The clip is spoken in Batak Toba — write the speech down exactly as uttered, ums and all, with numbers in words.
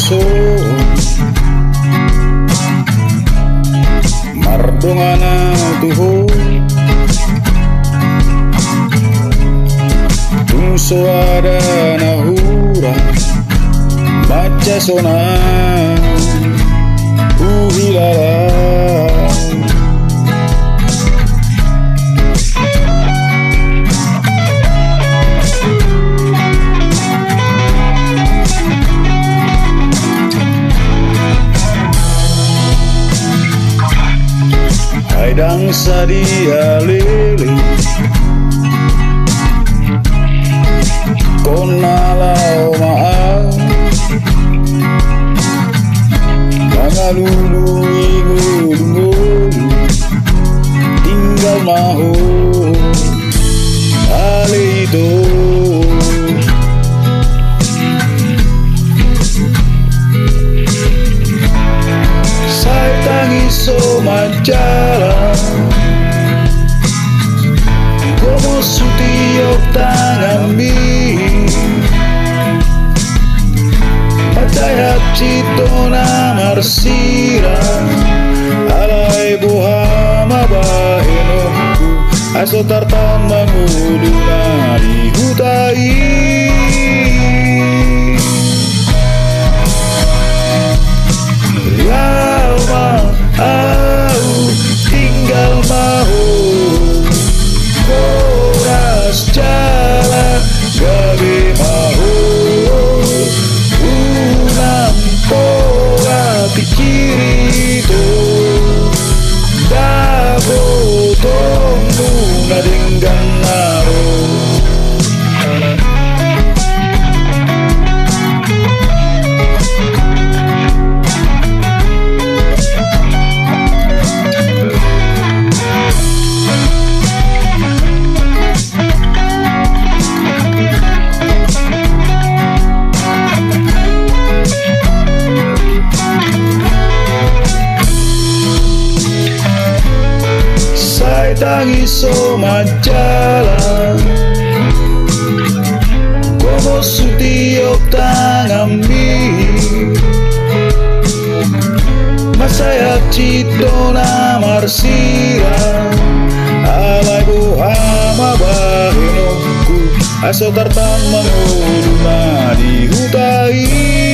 so mardongan au tu ho. Tung so ada na hurang mansai sonang huhilala. Ai ndang sadia leleng hona laho ma au mangalului ngolungolu, tinggal ma ho ale ito. Sai tangiso manjala gomos hutiop tanganmi. Mansai hansit do na marsirang, alai boha ma bahenonku, ai so tartaon mangolu na di huta i. Laho ma au, tinggal ma ho. Horas jala gabe ma ho. Unang pola pikir ito, dapotmu na denggan na ro. Sai tangiso manjala gomos hutiop tanganmi. Mansai hansit do na marsirang, alai boha ma bahenonku, ai so tartaon mangolu na di huta i.